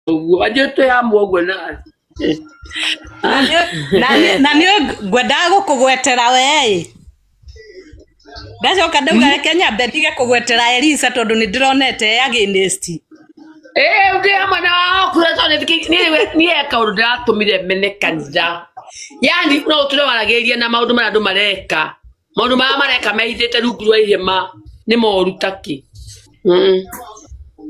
Ũguo wanjũ twĩ hamwe ũguo na Na nĩ ngwendaga gũkũgwetera we ĩ, ndacoka ndauga reke nyambe ndige kũgwetera Elisa tondũ nĩ ndĩronete e against. Ĩĩ, ndĩ hamwe na kura tondũ niĩ kaũndũ ndĩratũmire mene kanitha, yani no ũtũre waragĩrĩria na maũndũ marĩa andũ mareka, maũndũ marĩa mareka mehithĩte rungu rwa ihema nĩ moru takĩ.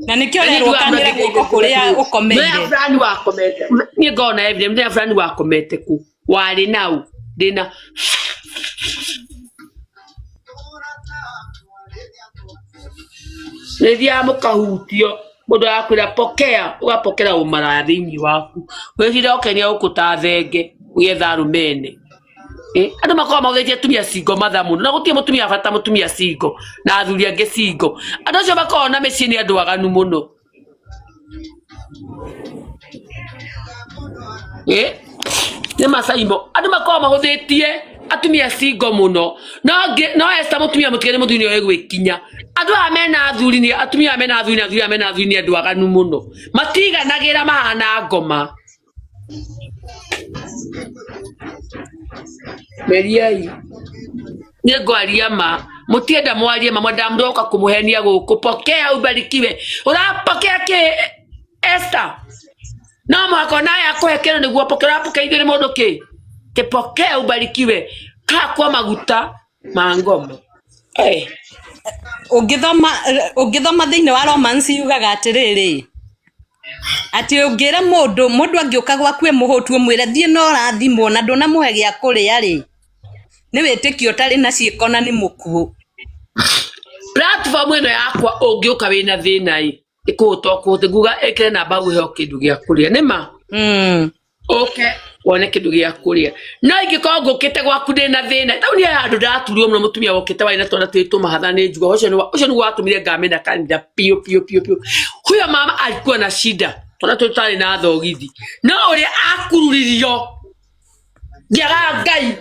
Na nĩkĩo ũrerwo ũkanĩre guoko kũrĩa ũkomeire. Mũthenya fulani wakomete, niĩ ngoragwo na evidence, mũthenya fulani wakomete kũ, warĩ nau, ndĩna nĩ thiaga mũkahutio, mũndũ arakwĩra pokea, ũgapokera ũmaraya thĩinĩ waku, wĩcire ũkenia gũkũ ta thenge ũgĩetha arũme ene. Eh, andå makoragwo maugĩtie atumia single mother mũno na gũtirĩ mũtumia bata mũtumia single na athuri angĩ single. Andũ acio makoragwo na mĩciĩ nĩ andũ aganu mũno. Eh, nĩ macaimo andũ makoragwo mahũthĩtie atumia single mũno no no Esther mũtumia mũtigane mũthuri nĩ oĩ gwĩkinya. Andũ aya mena athuri nĩ atumia aya mena athuri na athuri aya mena athuri nĩ andũ aganu mũno, matiganagĩra mahana ngoma. Meriai niĩ ngwaria ma, mũtienda mwarie ma, mwendaga mũndũ oka kũmũhenia gũkũ. Pokea ubarikiwe. Ũrapokea kĩ Esther? No mũhaka onawe akũhe kĩndũ nĩguo ũpoke. Ũrapokea ithuĩ nĩ mũndũ kĩ? Kĩpokea ubarikiwe. Kakwa maguta ma ngoma. Eh. Ũngĩthoma ũngĩthoma thĩinĩ wa Romans yugaga atĩrĩrĩ, atĩ ũngĩra mũndũ, mũndũ angĩũka gwaku e mũhũtu ũmwĩre thiĩ na ũrathimwo na ndũnamũhe gĩa kũrĩa rĩ, nĩ wĩtĩkio ũtarĩ na ciĩko na nĩ mũkuũ. Platform ĩno yakwa ũngĩũka wĩna thĩna ĩ, ĩkũhũta ũkũhũte nguga ĩkĩre namba ũheo kĩndũ gĩa kũrĩa nĩ ma. Ũke wone kĩndũ gĩa kũrĩa, no ingĩkorwo ngũkĩte gwaku ndĩ na thĩna tau niĩ handũ ndaturirwo mũno, mũtumia wokĩte warĩ na twana twĩ tũmahatha nĩ njugua, ũcio ũcio nĩguo watũmire ngamena kanitha biũ biũ biũ biũ. Huyo mama alikuwa na shida, twana twĩ twarĩ na thogithi, no ũrĩa akururirio ngĩaga Ngai.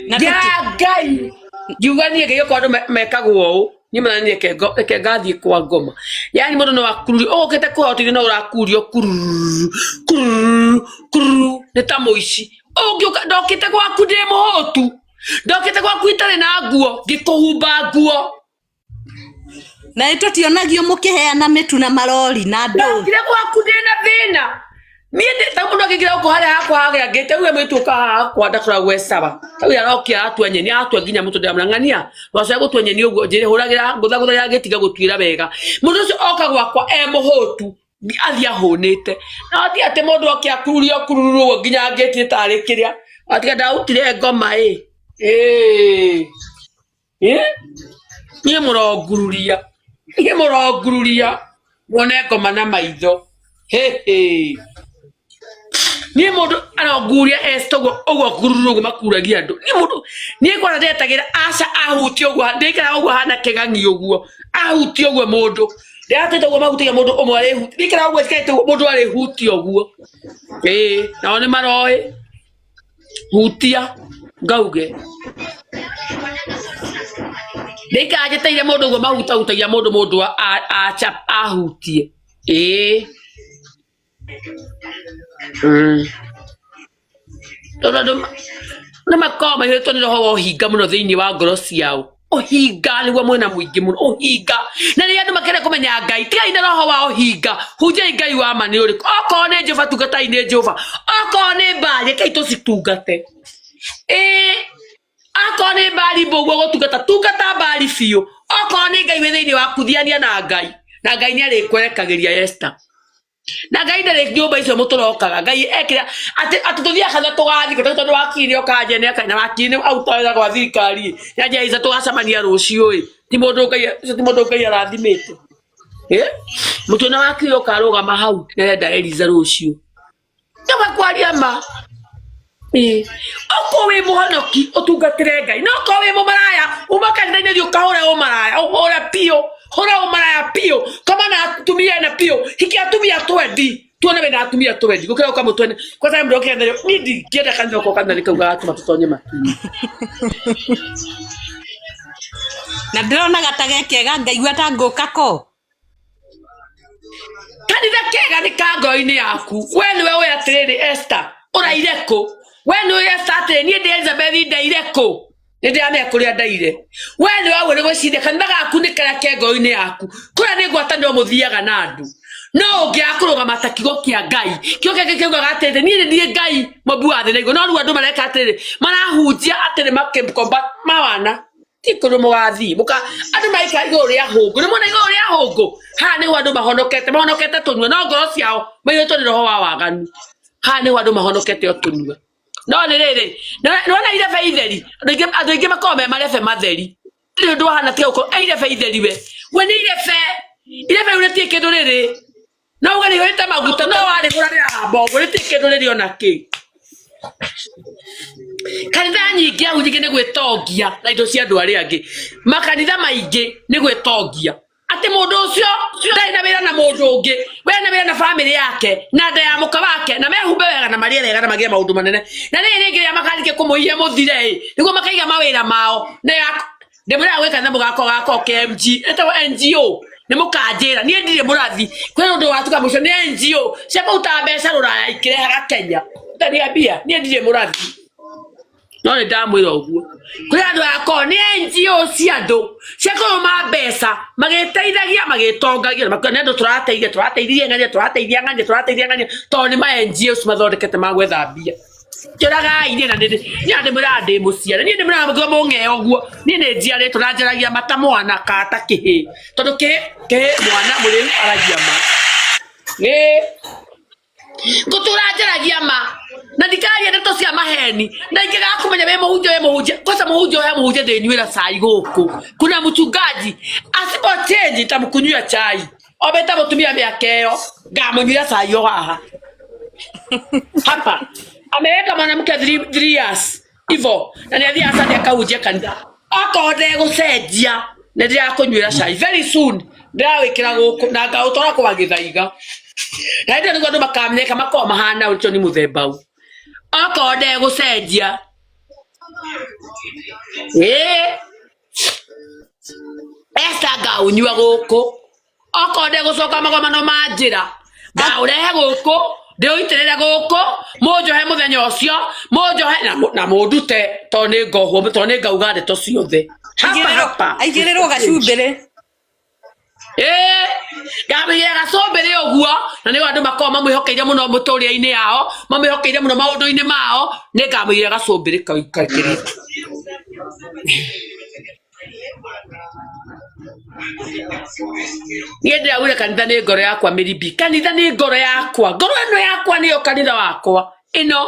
Na Ya Ngai, ngiuga niĩ ngai okorwo andũ mekagwo ũũ, niĩ mwana niĩ reke ngathiĩ kwa ngoma. Yani mũndũ no akururio, ũgũkĩte kũheo ũteithio no ũrakururio kururu kururu kururu nĩ ta mũici. Ũngĩũka, ndokĩte gwaku ndĩ mũhũtu, ndokĩte gwaku itarĩ na nguo, ngĩkũhumba nguo. Na nĩ tũtionagio mũkĩheana mĩtu na marori na ndũ. Ndokire gwaku ndĩ na thĩna. Niĩ ndĩ ta mũndũ angĩingĩra gũkũ harĩa hakwa hagĩa ngĩte uge mũirĩtu ũka haha hakwa ndakoragwo e sawa. Tau arokia aratua nyeni, aratua nginya mũtwe ndĩramwĩra ng'ania ndũgacoke gũtua nyeni ũguo njĩre hũragĩra ngũthagũthagĩra ngĩtiga gũtuĩra wega. Mũndũ ũcio oka gwakwa e mũhũtu athiĩ ahũnĩte. No ti atĩ mũndũ oke akururio kururu ũguo nginya ngĩtie tarĩ kĩrĩa. Atiga ndarutire ngoma ĩ. Ĩĩ. Eh? Niĩ mũrongururia, niĩ mũrongururia muone ngoma na maitho. Hĩhĩ. Niĩ mũndũ arongururia Esther ũguo ũguo ngururu ũguo makuragia andũ. Niĩ mũndũ niĩ kwanza ndetagĩra aca ahutie ũguo, ndĩikaraga ũguo hana kĩng'ang'i ũguo ahutie ũguo mũndũ. Ndĩratũte ũguo mahutagia mũndũ ũmwe arĩhutia, ndĩikaraga ũguo njikarĩte ũguo mũndũ arĩhutia ũguo. Ĩĩ nao nĩ maroĩ. Hutia ngauge ndĩikara njeteire mũndũ ũguo mahutahutagia mũndũ mũndũ acha ahutie ĩĩ. Tondũ andũ nĩ makoragwo maihũrĩtwo nĩ roho wa ũhinga mũno thĩinĩ wa ngoro ciao. Ũhinga nĩguo mwena mũingĩ mũno, ũhinga. Na rĩrĩa andũ makĩenda kũmenya Ngai, tigai na roho wa ũhinga, hunjiai Ngai wa ma nĩ ũrĩkũ. Okorwo nĩ Jehova tungatai nĩ Jehova, okorwo nĩ Baali rekei tũcitungate. Ĩĩ, akorwo nĩ Baali ũguo ũgũtungata, tungata Baali biũ. Okorwo nĩ Ngai wĩ thĩinĩ waku, thiania na Ngai, na Ngai nĩ arĩkwerekagĩria Esther. Na Ngai ndarĩ nyũmba icio mũtũrokaga. Ngai ekĩra atĩ atĩ tũthiaga kanitha tũgathikwo tondũ tondũ wakiri nĩoka nja nĩaka na wakiri nĩ aruta wĩra gwa thirikari ĩ nĩanjia ica tũgacemania rũciũ ĩ ti mũndũ Ngai ũcio ti mũndũ Ngai arathimĩte. Ĩ mũtwe na wakiri ũkarũgama hau nĩarenda Eliza rũciũ. Kaba kwaria ma. Ĩ okorwo wĩ mũhonoki ũtungatĩre Ngai, no okorwo wĩ mũmaraya uma kanitha-inĩ thiĩ ũkahũre ũmaraya, ũhũre biũ, hũra ũmaraya biũ, koma na atumia ene biũ, hikia atumia twendi, tuone wĩna atumia twendi gũkĩra gũka mũtwene kwanza mũndũ okĩra niĩ ndingĩenda kanitha okorwo kanitha nĩ kau gagatũma tũtonye matu-inĩ. Na ndĩronaga ta ge kega ngaigua ta ngũka ko. Kanitha kega. kega nĩ ka ngoro-inĩ yaku. We nĩwe ũĩ atĩrĩrĩ Esther, ũraire kũ? We nĩwe ũĩ Esther atĩrĩ, niĩ ndĩ Elizabeth ndaire kũ? Nĩ ndĩramenya kũrĩa ndaire. We nĩwe ũĩ nĩ gwĩciria kanitha gaku nĩ karĩa ke ngoro-inĩ yaku. Kũrĩa nĩ ngwatanĩro mũthiaga na andũ. No ũngĩaga kũrũgama ta kiugo kĩa Ngai, kiugo kĩa Ngai kiugaga atĩrĩrĩ, niĩ nĩ niĩ Ngai mũmbi wa thĩ na igũrũ. No rĩu andũ mareka atĩrĩrĩ, marahunjia atĩrĩ makĩkomba mawana ti kũndũ mũgathiĩ mũka andũ maraikara igũrũ rĩa hũngũ nĩ mwona igũrũ rĩa hũngũ haha nĩho andũ mahonokete mahonokete tũnua no ngoro ciao maiyũrĩtwo nĩ roho wa waganu haha nĩho andũ mahonokete o tũnua no nĩ rĩrĩ nĩwona irebe itheri andũ aingĩ makoragwo me marebe matheri ndĩrĩ ũndũ wahana tiga gũkorwo e irebe itheri we we nĩ irebe irebe rĩu rĩtirĩ kĩndũ rĩrĩ no uge rĩihũrĩte maguta no warĩhũra rĩrahamba ũguo rĩtirĩ kĩndũ rĩrĩ ona kĩ. Kanitha nyingĩ ahunjia aingĩ nĩ gwĩtongia na indo cia andũ arĩa angĩ. Makanitha maingĩ nĩ gwĩtongia. Atĩ mũndũ ũcio ndarĩ na wĩra na mũndũ ũngĩ, we ena wĩra na bamĩrĩ yake na nda ya mũka wake na mehumbe wega na marĩe wega na magĩe maũndũ manene. Na rĩrĩ rĩngĩ rĩrĩa makarĩkia kũmũiya mũthire ĩ, nĩguo makaiga mawĩra mao na ndĩmwĩraga gwĩ kanitha mũgako gako KMG ĩtagwo NGO nĩ mũkanjĩra niĩ ndirĩ mũrathi kwĩ ũndũ watuka mũico nĩ NGO cia kũruta mbeca rũraya ikĩrehaga Kenya ndaniambia niĩ ndirĩ mũrathi no nĩ ndamwĩra ũguo kwĩ andũ akoo nĩ NGO cia andũ cia kũrũma mbeca magĩteithagia magĩtongagia na makiuga nĩ andũ tũrateithia tũrateithirie ng'ania tũrateithia ng'ania tũrateithia ng'ania tondũ nĩ ma NGOs mathondekete ma gwetha mbia. Njũragai niĩ na niĩ ndĩmwĩraga ndĩ mũciare niĩ ndĩmwĩraga mũkiuga mũng'ee ũguo niĩ nĩ njiarĩtwo na njaragia ma ta mwana kana ta kĩhĩĩ tondũ kĩhĩ kĩhĩ mwana mũrĩu aragia ma ĩĩ ngũtũra njaragia ma na ndikaria ndeto cia maheni na ingĩgaga kũmenya wĩ mũhunjia wĩ mũhunjia kwanza mũhunjia ũyũ mũhunjia ndĩnyuĩra cai gũkũ kuna mchungaji asipo change nitamkunywa chai obeta mũtumia mĩaka ĩyo ngamũnyuĩra cai o haha hapa ameweka mwanamke 3 years ivo na nĩ athiaga Sunday akahunjia kanitha okorwo ndegũcenjia nĩ ndĩrakũnyuĩra cai very soon ndĩrawĩkĩra gũkũ na ngaũtwara kwa gĩthaiga na hĩndĩ ĩyo nĩguo andũ makamenyeka makorwo mahana ũcio nĩ mũthemba ũ okorwo ndegũcenjia ĩĩ Esther ngaũnyua gũkũ okorwo ndegũcoka magomano ma njĩra ngaũrehe gũkũ ndĩũitĩrĩre gũkũ mũnjohe mũthenya ũcio mũnjohe na mũndute tondũ nĩ ngohwo tondũ nĩ ngauga ndeto ciothe hapa hapa Aigĩrĩrwo gacumbĩrĩ. Ĩĩ, ngamũigĩra gacũmbĩrĩ ũguo na nĩguo andũ makoragwo mamwĩhokeire mũno mũtũrĩre-inĩ yao mamwĩhokeire mũno maũndũ-inĩ mao nĩ ngamũigĩra gacũmbĩrĩ kau kakĩrĩ niĩ ndĩraugire kanitha nĩ ngoro yakwa mĩrimbi kanitha nĩ ngoro yakwa ngoro ĩno yakwa nĩyo kanitha wakwa ĩno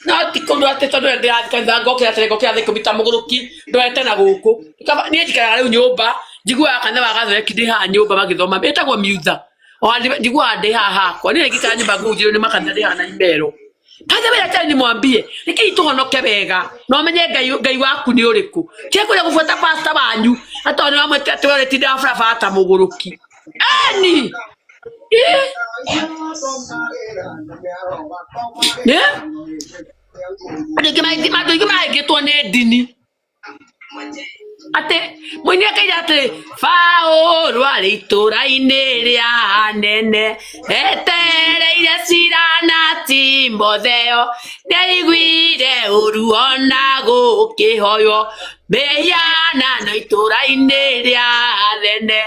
no ti kũndũ atĩ tondũ ndĩrathiĩ kanitha ngokĩra tene ngokĩra thaa ikũmi ta mũgũrũki ndorete na gũkũ Kaba- niĩ njikaraga rĩu nyũmba njiguaga kanitha wa gathoreki ndĩ haha nyũmba magĩthoma ĩtagwo miutha Ona njiguaga ndĩ haha hakwa niĩ ngikara nyũmba ngũhunjĩrio nĩ makanitha ndĩ haha na imero Kaja wĩra chai nimwambie nĩkĩi tũhonoke wega na ũmenye ngai ngai waku nĩ ũrĩkũ tiga kwenda gũbuata pasta wanyu atĩ nĩ wamwĩte atĩ we ũrĩtindaga barabara ta mũgũrũki eni Ĩ? Ĩ? Andũ aingĩ marahĩngĩtwo nĩ ndini atĩ mũini akaira atĩrĩ Paũlũ arĩ itũũra-inĩ rĩa anene etereire cira na Timotheo nĩaiguire ũru ona gũkĩhoywo mĩhianano itũũra-inĩ rĩa anene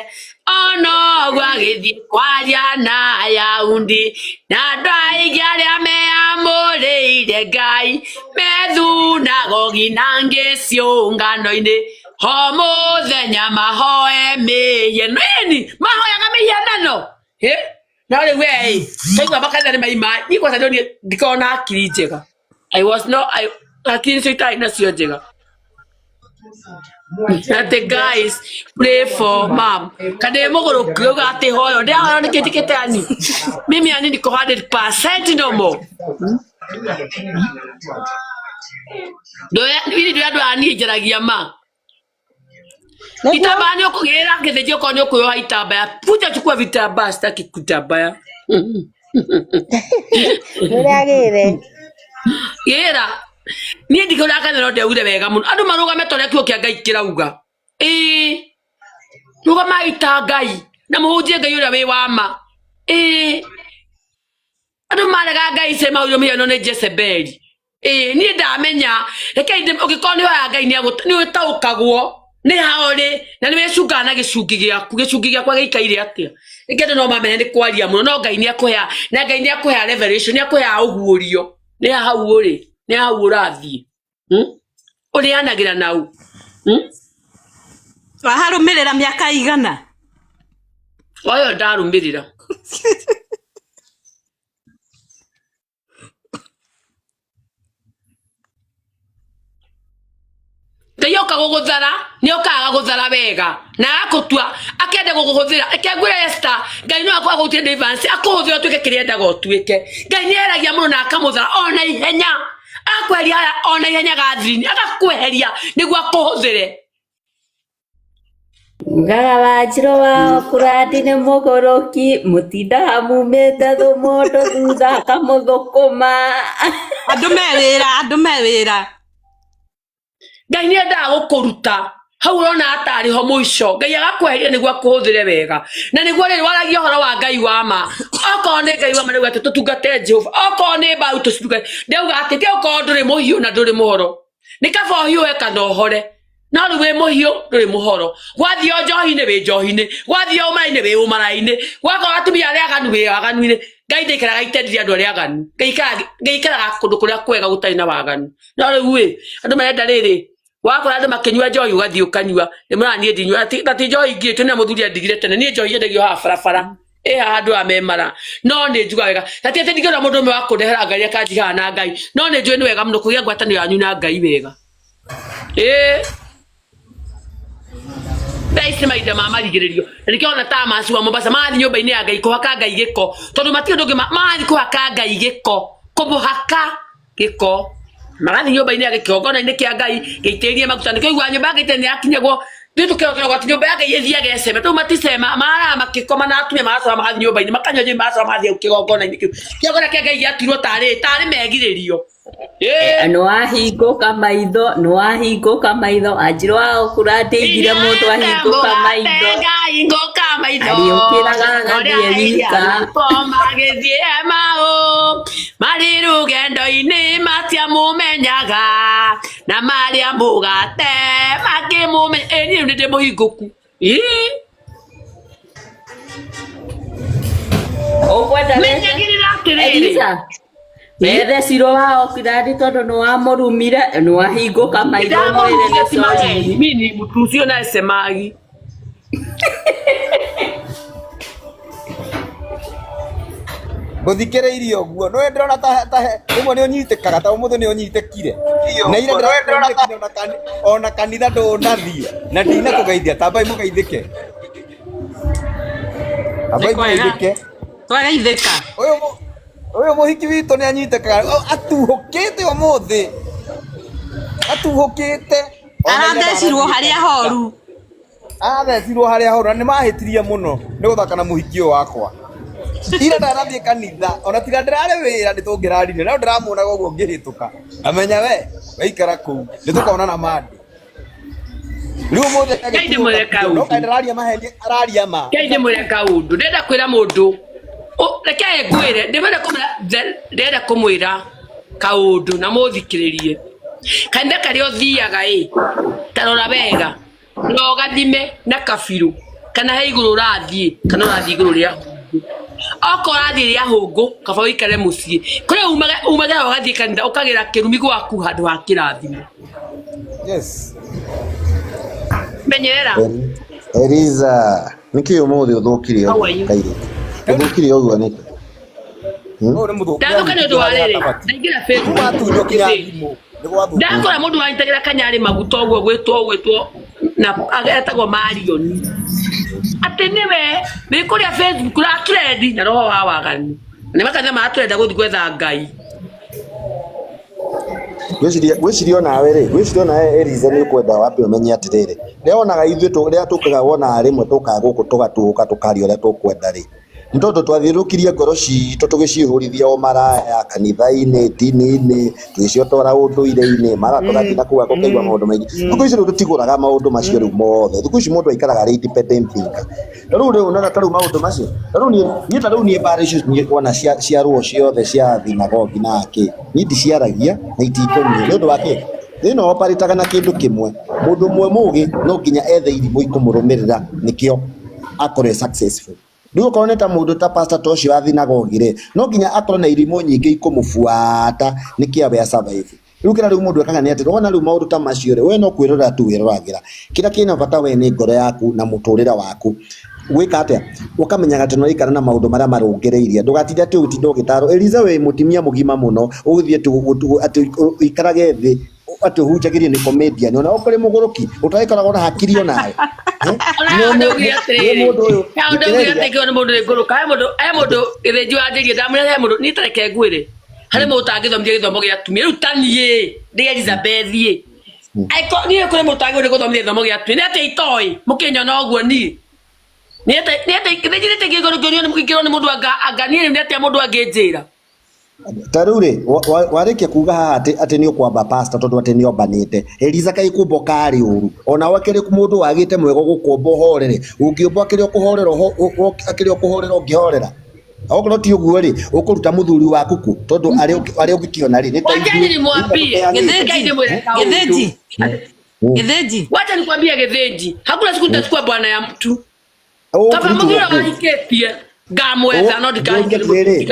onoguo agĩthiĩ kwaria na Ayahudi na andũ aingĩ arĩa meamũrĩire Ngai methunagogi na ngĩ ciũngano-inĩ o mũthenya mahoe mĩhianano ĩni mahoyaga mĩhianano ĩ no rĩu we ĩ twaigua makanitha nĩ maima niĩ kwanza ndonire ndikoragwo na hakiri njega I was no I hakiri icio itarĩ nacio njega Ate guys, pray for mom. Kande mũgũrũki uga atĩ hoyo ndĩrahoyo nĩkĩ njĩkĩte ani. Mimi ani niko 100% normal. Ndoya nini ndoya andũ aya niĩ njaragia ma. Nĩguo Itambaya nĩ ũkũgĩra gĩthĩnji okorwo nĩ ũkwĩyoha itambaya. Kuja chukua vitambaa, sitaki kitambaya. Mwĩre agĩre. Gĩra. Niĩ ndikũrĩa kanitha no ndeugire wega mũno. Andũ marũgame ta ũrĩa kiugo kĩa Ngai kĩrauga. Ĩĩ. Rũgamai ta Ngai na mũhunjie Ngai ũrĩa wĩ wa ma. Ĩĩ. Marega ngai icio mahũrio mĩhiano nĩ Jezebeli. Ĩĩ niĩ ndamenya reke ũngĩkorwo nĩ hoya ngai nĩ ũtaũkagwo nĩ ha ũrĩ na nĩ wĩcungaga na gĩcungi gĩaku gĩcungi gĩakwa gĩikaire atĩa rĩngĩ andũ no mamenye nĩ kwaria mũno no ngai nĩ akũhea na ngai nĩ akũhea revelation nĩ akũhea ũguũrio nĩ ha hau ũrĩ nĩ ha hau ũrathiĩ. Ũrĩanagĩra nau. Waharũmĩrĩra mĩaka igana? Oyo ndarũmĩrĩra. Ngai oka gũgũthara nĩ okaga agagũthara wega na agakũtua akenda gũkũhũthĩra. Reke ngwĩre Esther, Ngai no akorwo agũtie deliverance akũhũthĩre ũtuĩke kĩrĩa endaga ũtuĩke. Ngai nĩ eragia mũndũ na akamũthara ona ihenya, agakweheria harĩa ona ihenya Catherine, agakweheria nĩguo akũhũthĩre. Ugaga wanjirũ wa kũrandi nĩ mũgũrũki, mũtindaga mumĩte mũndũ thutha akamũthũkũma. Andũ me wĩra, andũ me wĩra. Ngai nĩ endaga gũkũruta hau ũrona atarĩ ho mũico Ngai agakweheria nĩguo akũhũthĩre wega na nĩguo rĩrĩ waragia ũhoro wa Ngai wa ma okorwo nĩ Ngai wa ma nĩguo atĩ tũtungate Jehova okorwo nĩ mbaru tũcitungate ndauga atĩ ti okorwo ndũrĩ mũhiũ na ndũrĩ mũhoro nĩ kaba ũhiũhe kana ũhore no rĩu wĩ mũhiũ ndũrĩ mũhoro gwathiĩ o njohi-inĩ wĩ njohi-inĩ gwathiĩ o ũmara-inĩ wĩ ũmara-inĩ gwakorwo atumia arĩa aganu wĩ aganu-inĩ Ngai ndaikaraga itendirie andũ arĩa aganu Ngai aikaraga kũndũ kũrĩa kwega gũtarĩ na waganu no rĩu ĩ andũ marenda rĩrĩ wakora andũ makĩnyua njohi ũgathiĩ ũkanyua nĩ mũra niĩ ndinyua na ti njohi ngirĩtio nĩ mũthuri andigire tene niĩ njohi yendagio haha barabara ĩ haha andũ aya me mara no nĩ njugaga wega na ti atĩ ndingĩona mũndũ ũmwe wa kũndehera Ngai akanjigaga na Ngai no nĩ njũĩ nĩ wega mũno kũgĩa ngwatanĩro yanyu na Ngai wega ĩĩ thaa ici nĩ mahinda ma marigĩrĩrio na nĩkĩo ona ta maci wa Mombasa marathiĩ nyũmba-inĩ ya Ngai kũhaka Ngai gĩko tondũ matirĩ ũndũ ũngĩ marathiĩ kũhaka Ngai gĩko kũmũhaka gĩko magathiĩ nyũmba-inĩ ya kĩgongona-inĩ kĩa Ngai gĩitĩrĩrie maguta nĩkĩo ũiguaga nyũmba ya Ngai tene nĩyakinyagwo ithuĩ tũkĩrogwo atĩ nyũmba ya Ngai ĩthiaga ĩceme rĩu maticema maraga makĩkoma na atumia magacoka magathiĩ nyũmba-inĩ makanyua njohi magacoka magathiĩ hau kĩgongona-inĩ kĩu kĩgongona kĩa Ngai gĩatirwo tarĩ tarĩ megirĩrio. Nĩwahingũka maitho, nĩwahingũka maitho, anjirwo kũrandeithire mũndũ ahingũka maitho. Ngahingũka maitho Arĩũkĩraga agathiĩ wika. Magĩthiĩ Emau marĩ rũgendo-inĩ matiamũmenyaga na marĩa mũgate makĩmũmenya. Ĩ niĩ rĩu nĩ ndĩ mũhingũku. Ĩ Ũkwenda menyagĩrĩra atĩrĩrĩ. Elisa, wethecirwo wa okirandi tondũ nĩwamũrumire nĩwahingũka maitho mwĩrĩ Ndamũrumire nĩ ti sorry. maheni. Mimi ni mtu usio na semagi. Ngũthikĩrĩirie ũguo nĩwe ndĩrona ta rĩmwe nĩ ũnyitĩkaga ta ũmũthĩ nĩ ũnyitĩkire na ira ndĩrakũnyitĩkire ona kanitha ndũnathiĩ na ndinakũgeithia tambai mũgeithĩke tambai Nĩ kwega. mũgeithĩke Twageithĩka. Ũyũ mũhiki witũ nĩ anyitĩkaga atuhũkĩte ũmũthĩ atuhũkĩte Arathecirwo harĩa horu. Arathecirwo harĩa horu na nĩ mahĩtirie mũno nĩ gũthaka na mũhiki ũyũ wakwa ira ndanathiĩ kanitha ona tiga ndĩrarĩ wĩra nĩ tũngĩraririe no ndĩramuonaga ũguo ngĩhĩtũka ngamenya we waikara kũu nĩ tũkonana Monday rĩu ũmũthĩ Ngai ndĩmwĩre agĩtuũka biũ no kaũndũ. kaĩ ndĩraria maheni araria ma Ngai ndĩmwĩre kaũndũ ndĩrenda kwĩra mũndũ reke ngwĩre ndĩmwĩre kũmwĩra ndĩrenda kũmwĩra kaũndũ na mũthikĩrĩrie kanitha karĩa ũthiaga ĩ tarora wega na ũgathime na kabirũ kana he igũrũ ũrathiĩ kana ũrathiĩ igũrũ rĩa hũngũ okorwo ũrathiĩ rĩa hũngũ kaba ũikare mũciĩ kũrĩa umage haha ũgathiĩ kanitha ũkagĩra kĩrumi gwaku handũ ha kĩrathimo. Yes. Menyerera. Eliza, nĩkĩ ũmũthĩ ũthũkire How ũguo are you? kairĩtu? Ũthũkire ũguo nĩkĩ? Ũyũ nĩ mũthũku Ndathũka nĩ ũndũ wa harĩa rĩrĩ hatabatiĩ. ndaingĩra Facebook Gwatunywo kinya thimũ nĩ gwathũkio. Ndakora mũndũ wanyitagĩra kanyarĩ maguta ũguo gwĩtwo gwĩtwo na etagwo Marioni atĩ nĩwe wĩ kũrĩa Facebook ra trend na roho wa waganu nĩ makanitha maratũrenda gũthiĩ gwetha Ngai. Ngwĩciria onawe rĩ, ngwĩciria onawe Eliza nĩ ũkwenda wambe ũmenye atĩrĩrĩ, rĩrĩa wonaga ithuĩ rĩrĩa tũkaga wonaga rĩmwe tũkaga gũkũ tũgatuũka tũkaria ũrĩa tũkwenda rĩ, Nĩ tondũ twathiũrũrũkirie ngoro citũ tũgĩcihũrithia o maraya kanitha-inĩ, ndini-inĩ, tũgĩciotwara ũndũire-inĩ, mara tũgathiĩ na kũu gũkaigua maũndũ maingĩ. Thikũ ici rĩu tũtigũraga maũndũ macio rĩu mothe. Thikũ ici mũndũ aikaraga arĩ independent thinker. Ta rĩu rĩu ũnona ta rĩu maũndũ macio. Ta rĩu niĩ niĩ ta rĩu niĩ mbara icio niĩ wona cia cia ruo ciothe cia thinagogi na kĩ, niĩ ndiciaragia na itingoniĩ. Nĩ ũndũ wa kĩ? Thĩna oparĩtaga na kĩndũ kĩmwe. Mũndũ ũmwe mũgĩ no nginya ethe irimũ ikũmũrũmĩrĩra nĩkĩo akorwo e successful. Rĩu okorwo nĩ ta mũndũ ta pastor ta ũcio wa thinagogi rĩ, no nginya akorwo na irimũ nyingĩ ikũmũbuata nĩkĩo abe a survive. Rĩu kĩrĩa rĩu mũndũ ekaga nĩ atĩ wona rĩu maũndũ ta macio rĩ, we no kwĩrorera tu wĩroragĩra. Kĩrĩa kĩna bata we nĩ ngoro yaku na mũtũrĩre waku. Gwĩka atĩa? Ũkamenyaga atĩ nĩũraikara na maũndũ marĩa marũngĩrĩirie. Ndũgatinde atĩ ũgĩtinda ũgĩtarwo. Eliza wĩ mũtumia mũgima mũno, ũgũthiĩ atĩ ũikarage thĩ atĩ ũhunjagĩrio nĩ comedian. Ona okorwo ũrĩ mũgũrũki, ũtagĩkoragwo na hakiri onawe. Ona haha ndaugire atĩrĩrĩ, haha ndaugire atĩ ngĩona mũndũ nĩ ngũrũka, he mũndũ gĩthĩnji wanjĩrie, ndamwĩra he mũndũ, niĩ ta reke ngwĩre, harĩ mũndũ ũtangĩthomithia gĩthomo gĩa atumia, rĩu ta niĩ, ndĩ Elizabeth ĩ, angĩkorwo niĩ kũrĩ mũndũ ũtagĩrĩirwo nĩ gũthomithia gĩthomo gĩa atumia, nĩ atĩa itoĩ, mũkĩnyona ũguo niĩ, nĩ atĩa gĩthĩnji nĩ atĩa ingĩrwo nĩ mũndũ anga niĩ rĩu nĩ atĩa mũndũ angĩnjĩra? Ta rĩu rĩ, warĩkia kuga haha atĩ atĩ nĩ ũkwamba pastor tondũ atĩ nĩ ombanĩte. Eliza kaĩ kũmba karĩ ũru. Ona we akĩrĩ mũndũ wagĩte mwega gũkũmba ũhorere. Ũngĩũmbwo akĩrĩ o kũhorera akĩrĩ o kũhorera ũngĩhorera. Okorwo ti ũguo rĩ, ũkũruta mũthuri waku kũ? Tondũ arĩa ũngĩkĩona rĩ, nĩ ta Wacheni ithuĩ nimwambie. tũteanĩte. Ngai ndĩmwĩre kaũndũ. Gĩthĩnji. Gĩthĩnji. Wacha nikwambie Gĩthĩnji, hakuna siku nitachukua bwana ya mtu. Kaba mũthuri ũrĩa wahikĩtie ngamwetha no ndikahikĩrie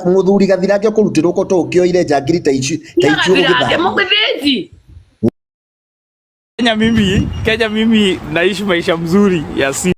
mũthuri gathirange ũkũrutĩrwo kũ to ũkĩoire njangiri ta ici ta ici gathirange ũgĩthambia. mũgĩthĩnji. Kenya mimi naishi maisha mzuri ya si